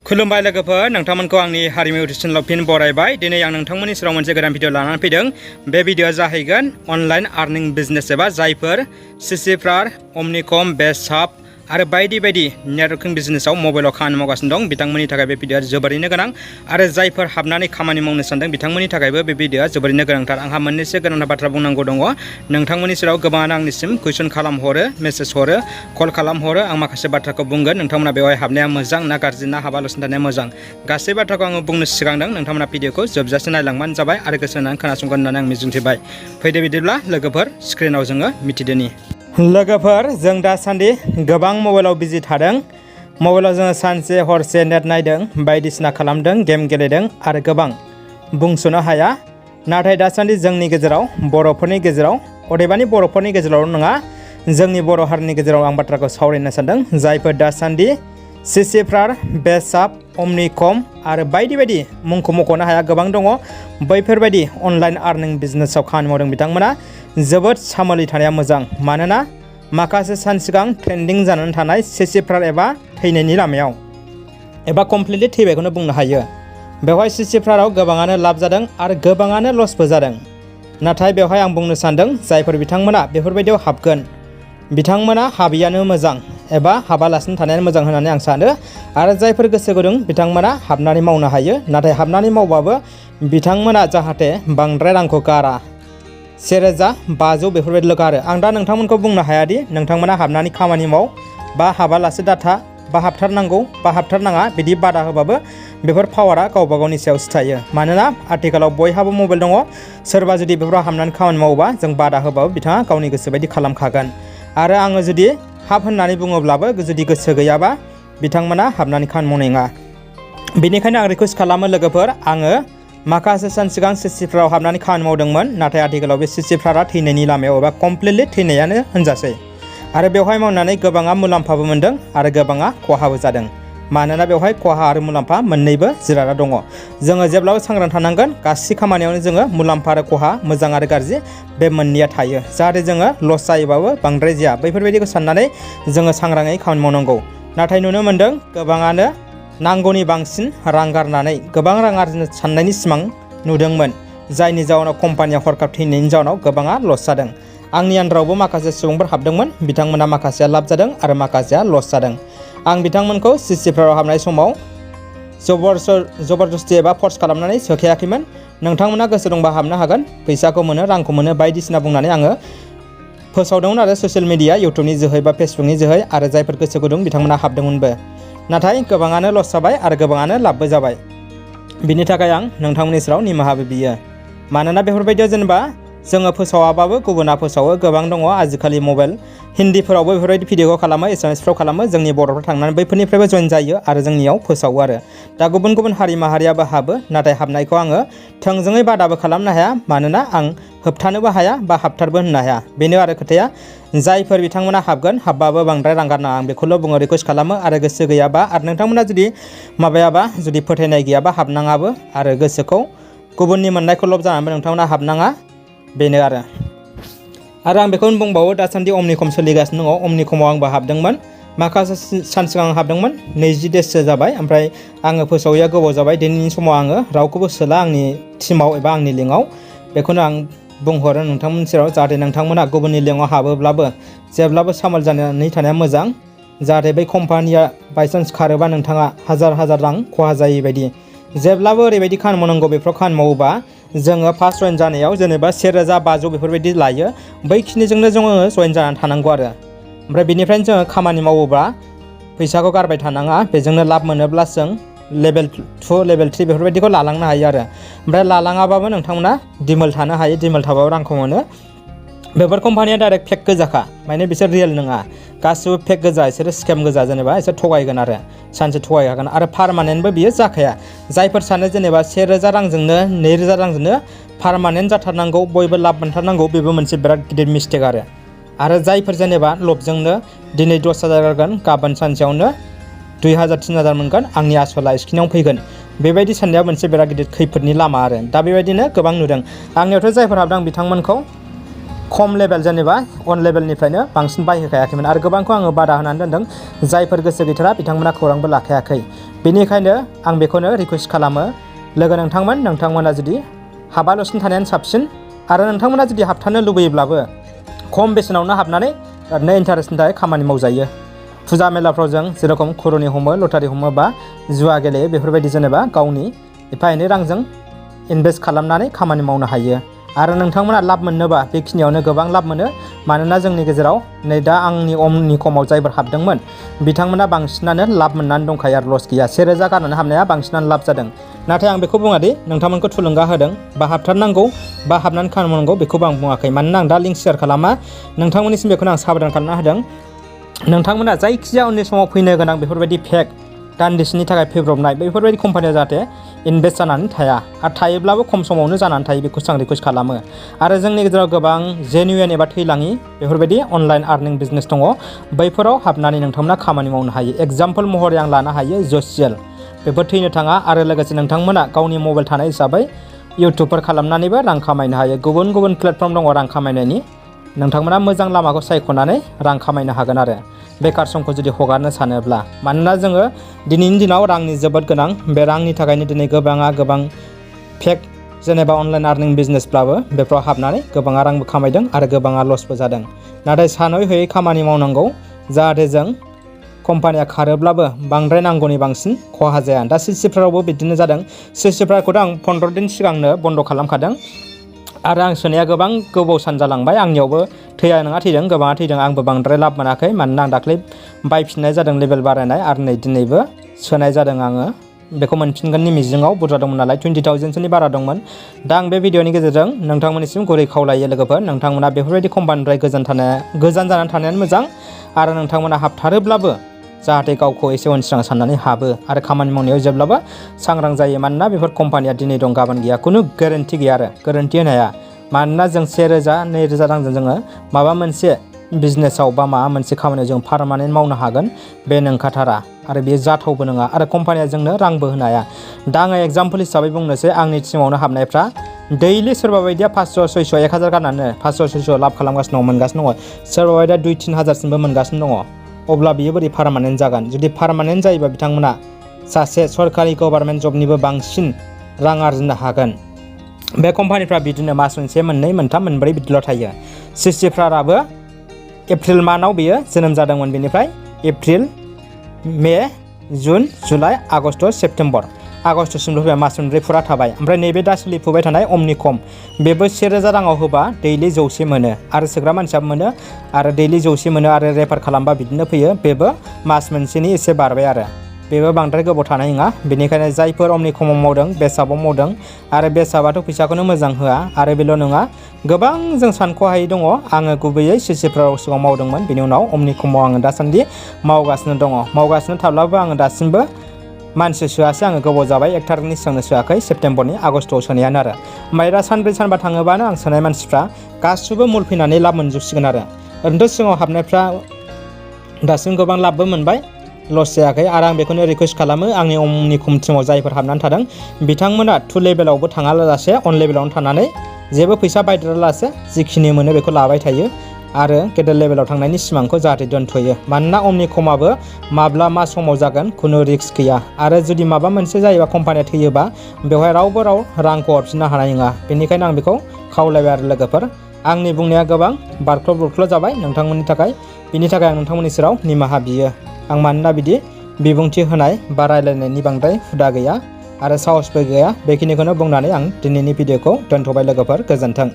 खुलुमबाय लोगोफोर, नोंथांमोनखौ आंनि हारिमु चेनेलाव फिन बरायबाय। दिनै आं नोंथांमोननि सेराव मोनसे गोदान भिडिअ लानानै फैदों। बे भिडिअआ जाहैगोन अनलाइन आर्निं बिजनेस एबा जायफोर सिसिफ्रार, अमनिकम, बेसहाब आरो बायदि बायदि नेटवर्किं बिजनेसाव मबाइलाव खामानि मावगासिनो दं बिथांमोननि थाखाय बे भिडिअआ जोबोरैनो गोनां आरो जायफोर हाबनानै खामानि मावनो सानदों बिथांमोननि थाखायबो बे भिडिअआ जोबोरैनो गोनांथार। आंहा मोननैसो गोनांथार बाथ्रा बुंनांगौ दङ। नोंथांमोननि सेराव गोबाङानो आंनिसिम कुइसन खालामहरो, मेसेज हरो, कल खालामहरो। आं माखासे बाथ्राखौ बुंगोन, नोंथांमोना बेवहाय हाबनाया मोजां ना गाज्रि ना हाबालासिनो थानाया मोजां, गासै बाथ्राखौ आङो बुंनो सिगांदों। नोंथांमोना भिडिअखौ जोबजासे नायलांबानो जाबाय आरो गोसो होनानै खोनासंगोन होननानै आं मिजिंथिबाय। फैदो बिदिब्ला लोगोफोर, स्क्रिनाव जोङो मिथिदोनि। लोगोफोर, जों दासान्दि गोबां मबाइलाव बिजि थादों। मबाइलाव जोङो सानसे हरसे नेट नायदों, बायदिसिना खालामदों, गेम गेलेदों आरो गोबां बुंस'नो हाया। नाथाय दासान्दि जोंनि गेजेराव, बर'फोरनि गेजेराव, अदेबानि बर'फोरनि गेजेरावल' नङा, जोंनि बर' हारिनि गेजेराव आं बाथ्राखौ सावरायनो सानदों। जायफोर दासान्दि सिसिफ्रार, बेसहाब, अमनिकम आरो बायदि बायदि मुंखौ मख'नो हाया गोबां दङ, बैफोरबायदि अनलाइन आर्निं बिजनेसाव खामानि मावदों बिथांमोना जोबोद सामोलै थानाया मोजां। मानोना माखासे सान सिगां ट्रेन्डिं जानानै थानाय सिसिफ्रार एबा थैनायनि लामायाव एबा कमप्लिटलि थैबायखौनो बुंनो हायो। बेवहाय सिसिफ्राराव गोबाङानो लाब जादों आरो गोबाङानो लसबो जादों। नाथाय बेवहाय आं बुंनो सानदों, जायफोर बिथांमोना बेफोरबायदियाव हाबगोन बिथांमोना हाबैयानो मोजां एबा हाबालासिनो थानायानो मोजां होननानै आं सानो। आरो जायफोर गोसो गुदुं बिथांमोना हाबनानै मावनो हायो। नाथाय हाबनानै मावबाबो बिथांमोना जाहाथे बांद्राय रांखौ गारा, 1500 बेफोरबायदिल' गारो। आं दा नोंथांमोनखौ बुंनो हायादि नोंथांमोना हाबनानै खामानि माव बा हाबालासे डाटा बा हाबथारनांगौ बा हाबथारनाङा, बिदि बादा होबाबो बेफोर पावारा गावबा गावनि सायावसो थायो। मानोना आथिखालाव बयहाबो मबाइल दङ। सोरबा जुदि बेफोराव हाबनानै खामानि मावोबा जों बादा होबाबो बिथाङा गावनि गोसो बायदि खालामखागोन। आरो आङो जुदि हाब होननानै बुङोब्लाबो जुदि गोसो गैयाबा बिथांमोना हाबनानै खामानि मावनाय नङा। बेनिखायनो आं रिकुवेस्ट खालामो लोगोफोर, आङो माखासे सान सिगां सिसिफ्राराव हाबनानै खामानि मावदोंमोन। नाथाय आथिखालाव बे सिसिफ्रारा थैनायनि लामायाव एबा कमप्लिटलि थैनायानो होनजासै। आरो बेवहाय मावनानै गोबाङा मुलाम्फाबो मोनदों आरो गोबाङा खहाबो जादों। मानोना बेवहाय खहा आरो मुलाम्फा मोननैबो जिरादा दङ। जोङो जेब्लाबो सांग्रां थानांगोन। गासै खामानियावनो जोङो मुलाम्फा आरो खहा, मोजां आरो गाज्रि, बे मोननैया थायो। जाहाथे जोङो लस जायोबाबो बांद्राय जाया, बैफोरबायदिखौ साननानै जोङो सांग्राङै खामानि मावनांगौ। नाथाय नुनो मोनदों गोबाङानो नांगौनि बांसिन रां गारनानै गोबां रां आरजिनो साननायनि सिमां नुदोंमोन, जायनि जाउनाव कम्पानिया हरखाब थैनायनि जाउनाव गोबाङा लस जादों। आंनि आन्दारावबो माखासे सुबुंफोर हाबदोंमोन, बिथांमोना माखासेया लाब जादों आरो माखासेया लस जादों। आं बिथांमोनखौ सिसिफ्राराव हाबनाय समाव जबरदस्ति एबा फर्स खालामनानै सोखायाखैमोन। नोंथांमोना गोसो दंबा हाबनो हागोन, फैसाखौ मोनो, रांखौ मोनो बायदिसिना बुंनानै आङो फोसावदोंमोन आरो ससियेल मिडिया, इउटुबनि जोहै बा फेसबुकनि जोहै, आरो जायफोर गोसो गुदुं बिथांमोना हाबदोंमोनबो। नाथाय गोबाङानो लस जाबाय आरो गोबाङानो लाबबो जाबाय। बिनि थाखाय आं नोंथांमोननि सेराव निमाहाबो बियो। मानोना बेफोरबायदियाव जेनेबा जोङो फोसावाबाबो गुबुना फोसावो, गोबां दङ आजिखालि मबाइल हिन्दीफोरावबो बेफोरबायदि भिडिअखौ खालामो, एसामिसफ्राव खालामो। जोंनि बर'फ्रा थांनानै बैफोरनिफ्रायबो जइन जायो आरो जोंनियाव फोसावो आरो। दा गुबुन गुबुन हारि माहारियाबो हाबो, नाथाय हाबनायखौ आङो थोंजोङै बादाबो खालामनो हाया। मानोना आं होबथानोबो हाया बा हाबथारबो होननो हाया। बेनो आरो खोथाया। जायफोर बिथांमोना हाबगोन, हाबबाबो बांद्राय रां गारनाङा, आं बेखौल' बुङो, रिकुवेस्ट खालामो। आरो गोसो गैयाबा आरो नोंथांमोना जुदि माबायाबा, जुदि फोथायनाय गैयाबा हाबनाङाबो, आरो गोसोखौ गुबुननि मोननायखौ लब जानानैबो नोंथांमोना हाबनाङा, बेनो आरो आं बेखौनो बुंबावो, दासान्दि अमनिकम सोलिगासिनो दङ। अमनिकमाव आंबो हाबदोंमोन, माखासे सान सिगां हाबदोंमोन, 20 देससो जाबाय। ओमफ्राय आङो फोसावैया गोबाव जाबाय। दिनैनि समाव आङो रावखौबो सोला आंनि टिमाव एबा आंनि लिंकआव। बेखौनो आं बुंहरो नोंथांमोननि सेराव, जाहाथे नोंथांमोना गुबुननि लिंकआव हाबोब्लाबो जेब्लाबो सामोल जानानै थानाया मोजां। जाहाथे बै कम्पानिया बायसान्स खारोबा नोंथाङा हाजार हाजार रां खहा जायै बायदि। जेब्लाबो ओरैबायदि खामानि मावनांगौ, बेफोराव खामानि मावोबा जोङो फार्स्ट जइन जानायाव जेनेबा 1500 बेफोरबायदि लायो। बैखिनिजोंनो जोङो जइन जानानै थानांगौ आरो। ओमफ्राय बेनिफ्रायनो जोङो खामानि मावोब्ला फैसाखौ गारबाय थानाङा। बेजोंनो लाब मोनोब्ला जों लेभेल 2, लेभेल 3 बेफोरबायदिखौ लालांनो हायो आरो। ओमफ्राय लालाङाबाबो नोंथांमोना दिमोल थानो हायो, दिमोल थाबाबो रांखौ मोनो। बेफोर कम्पानिया डाइरेक्ट फेक गोजाखा, माने बिसोर रियेल नङा, गासिबो फेक गोजा, बिसोरो स्केम गोजा। जेनेबा बिसोर थगायगोन आरो सानसे थगायखागोन आरो पारमानेन्टबो बियो जाखाया। जायफोर सानो जेनेबा 1000 रांजोंनो 2000 रांजोंनो पारमानेन्ट जाथारनांगौ, बयबो लाब मोनथारनांगौ, बेबो मोनसे बिराद गिदिर मिस्टेक आरो जायफोर जेनेबा लबजोंनो दिनै 10,000 गारगोन, गाबोन सानसेयावनो 2000 3000 मोनगोन, आंनि आसला इसखिनियाव फैगोन, बेबायदि साननाया मोनसे बिराद गिदिर खैफोदनि लामा आरो। दा बेबायदिनो गोबां नुदों। आंनियावथ' जायफोर हाबदों बिथांमोनखौ खम लेभेल, जेनेबा 1 लेभेलनिफ्रायनो बांसिन बायहोखायाखैमोन आरो गोबांखौ आङो बादा होनानै दोनदों। जायफोर गोसो गैथारा बिथांमोना खौरांबो लाखायाखै। बेनिखायनो आं बेखौनो रिक्वेस्ट खालामो लोगो नोंथांमोना जुदि हाबाल'सिनो थानायानो साबसिन आरो नोंथांमोना जुदि हाबथानो लुबैयोब्लाबो खम बेसेनावनो हाबनानै ओरैनो इन्टारेस्टनि थाखाय खामानि मावजायो। फुजा मेलाफ्राव जों जेरखम खुरुनि हमो, लटारि हमो बा जुवा गेलेयो बेफोरबायदि जेनेबा गावनि एफा एनै रांजों इनभेस्ट खालामनानै खामानि मावनो हायो। आरो नोंथांमोना लाब मोननोबा बेखिनियावनो गोबां लाब मोनो। मानोना जोंनि गेजेराव नै दा आंनि अमनिकमाव जायफोर हाबदोंमोन बिथांमोना बांसिनानो लाब मोननानै दंखायो आरो लस गैया। 1000 गारनानै हाबनाया बांसिनानो लाब जादों। नाथाय आं बेखौ बुङादि नोंथांमोनखौ थुलुंगा होदों बा हाबथारनांगौ बा हाबनानै खामानि मावनांगौ बेखौबो आं बुङाखै। मानोना आं दा लिंक शेयार खालामा। नोंथांमोननिसिम बेखौनो आं साबधान खालामना होदों। नोंथांमोना जायखिजाया उननि समाव फैनो गोनां बेफोरबायदि फेक दान्दिसेनि थाखाय फैब्रबनाय बेफोरबायदि कम्पानियाव जाहाथे इनभेस्ट जानानै थाया आरो थायोब्लाबो खम समावनो जानानै थायो बेखौसो आं रिक्वेस्ट खालामो। आरो जोंनि गेजेराव गोबां जेनुइन एबा थैलाङि बेफोरबायदि अनलाइन आर्निं बिजनेस दङ। बैफोराव हाबनानै नोंथांमोना खामानि मावनो हायो। एग्जाम्पल महरै आं लानो हायो जसियेल, बेफोर थैनो थाङा। आरो लोगोसे नोंथांमोना गावनि मबाइल थानाय हिसाबै इउटुबफोर खालामनानैबो रां खामायनो हायो। गुबुन गुबुन प्लेटफर्म दङ रां खामायनायनि। नोंथांमोना मोजां लामाखौ सायख'नानै रां खामायनो हागोन आरो बेकार समखौ जुदि हगारनो सानोब्ला। मानोना जोङो दिनैनि दिनाव रांनि जोबोद गोनां। बे रांनि थाखायनो दिनै गोबां फेक जेनेबा अनलाइन आर्निं बिजनेसब्लाबो बेफोराव हाबनानै गोबाङा रांबो खामायदों आरो गोबाङा लसबो जादों। नाथाय सानै हयै खामानि मावनांगौ जाहाथे जों कम्पानिया खारोब्लाबो बांद्राय नांगौनि बांसिन खहा जाया। दा सिसिफ्रावबो बिदिनो जादों। सिसिफ्राखौथ' आं 15 दिन सिगांनो बन्द' खालामखादों आरो आं सोनाया गोबां गोबाव सान जालांबाय। आंनियावबो थैया नङा थैदों, गोबाङा थैदों। आंबो बांद्राय लाब मोनाखै मानोना आं दाख्लै बायफिननाय जादों लेभेल बारायनाय आरो नै दिनैबो सोनाय जादों आङो। बेखौ मोनफिनगोननि मिजिङाव बुरजा दंमोन नालाय 20,000सोनि बारा दंमोन। दा आं बे भिडिअनि गेजेरजों नोंथांमोननिसिम गुरै खावलायो लोगोफोर, नोंथांमोना बेफोरबायदि कम्पानिनिफ्राय गोजान जानानै थानायानो मोजां। आरो नोंथांमोना हाबथारोब्लाबो जाहाथे गावखौ एसे उनस्रां साननानै हाबो आरो खामानि मावनायाव जेब्लाबो सांग्रां जायो। मानोना बेफोर कम्पानिया दिनै दं गाबोन गैया, खुनु गेरेन्टि गैया आरो गेरेन्टि होनो हाया। मानोना जों 1000 2000 रांजों जोङो माबा मोनसे बिजनेसाव बा माबा मोनसे खामानियाव जों पारमानेन्ट मावनो हागोन बे नंखाथारा आरो बेयो जाथावबो नङा। आरो कम्पानिया जोंनो रांबो होनो हाया। दा आङो एग्जाम्पल हिसाबै बुंनोसै आंनि टिमावनो हाबनायफ्रा दैलि सोरबा बायदिया 500 600 1000 गारनानै 500 600 लाब खालामगासिनो दङ, मोनगासिनो दङ। सोरबा बायदिया 2-3 हाजारसिमबो मोनगासिनो दङ। अब्ला बियो बोरै पारमानेन्ट जागोन? जुदि पारमानेन्ट जायोबा बिथांमोना सासे सरकारि गभार्नमेन्ट जबनिबो बांसिन रां आरजिनो हागोन। बे कम्पानिफ्रा बिदिनो मास मोनसे, मोननै, मोनथाम, मोनब्रै बिदिल' थायो। सिसिफ्राराबो एप्रिल मान्थआव बियो जोनोम जादोंमोन। बेनिफ्राय एप्रिल, मे, जुन, जुलाइ, आगष्ट, सेप्तेम्बर, आगष्टसिमल' फैबाय, मास मोनब्रै फुरा थाबाय। ओमफ्राय नैबे दा सोलिफुबाय थानाय अमनिकम बेबो 1000 राङाव होबा दैलि 100 मोनो आरो सोग्रा मानसियाबो मोनो आरो दैलि 100 मोनो आरो रेफार खालामबा बिदिनो फैयो। बेबो मास मोनसेनि एसे बारबाय आरो बेबो बांद्राय गोबाव थानाय नङा। बेनिखायनो जायफोर अमनिकमाव मावदों, बेसाबाव मावदों आरो बेसाबाथ' फैसाखौनो मोजां होआ। आरो बेल' नङा, गोबां जों सानख'हायै दङ। आङो गुबैयै सिसिफ्राव सिगाङाव मावदोंमोन, बेनि उनाव अमनिकमाव आङो दासान्दि मावगासिनो दङ। मावगासिनो थाब्लाबो आङो दासिमबो मानसि सोआसै। आङो गोबाव जाबाय, 1 तारिखनि सिगांनो सोआखै, सेप्तेम्बरनि आगस्टआव सोनायानो आरो ओमफ्राय दा सानब्रै सानबा थाङोबानो आं सोनाय मानसिफ्रा गासिबो मुल फैनानै लाब मोनजोबसिगोन। आरो ओरैनोथ' सिगाङाव हाबनायफ्रा दासिम गोबां लाबबो मोनबाय, लस जायाखै। आरो आं बेखौनो रिक्वेस्ट खालामो आंनि अमनिकम टिमाव जायफोर हाबनानै थादों बिथांमोना 2 लेभेलावबो थाङालासे 1 लेभेलावनो थानानै जेबो फैसा बायद्रालासे जिखिनि मोनो बेखौ लाबाय थायो आरो गेदेर लेभेलाव थांनायनि सिमांखौ जाहाथे दोनथ'यो। मानोना अमनिकमाबो माब्ला मा समाव जागोन खुनु रिस्क गैया। आरो जुदि माबा मोनसे जायोबा कम्पानिया थैयोबा बेवहाय रावबो रांखौ हरफिननो हानाय नङा। बेनिखायनो आं बेखौ खावलायबाय आरो लोगोफोर। आंनि बुंनाया गोबां बारख्ल' जाबाय नोंथांमोननि थाखाय, बिनि थाखाय आं नोंथांमोननि सेराव निमाहा बियो। आं मानोना बिदि बिबुंथि होनाय बा रायलायनायनि बांद्राय हुदा गैया आरो साहसबो गैया। बेखिनिखौनो बुंनानै आं दिनैनि भिडिअखौ दोनथ'बाय लोगोफोर, गोजोन्थों।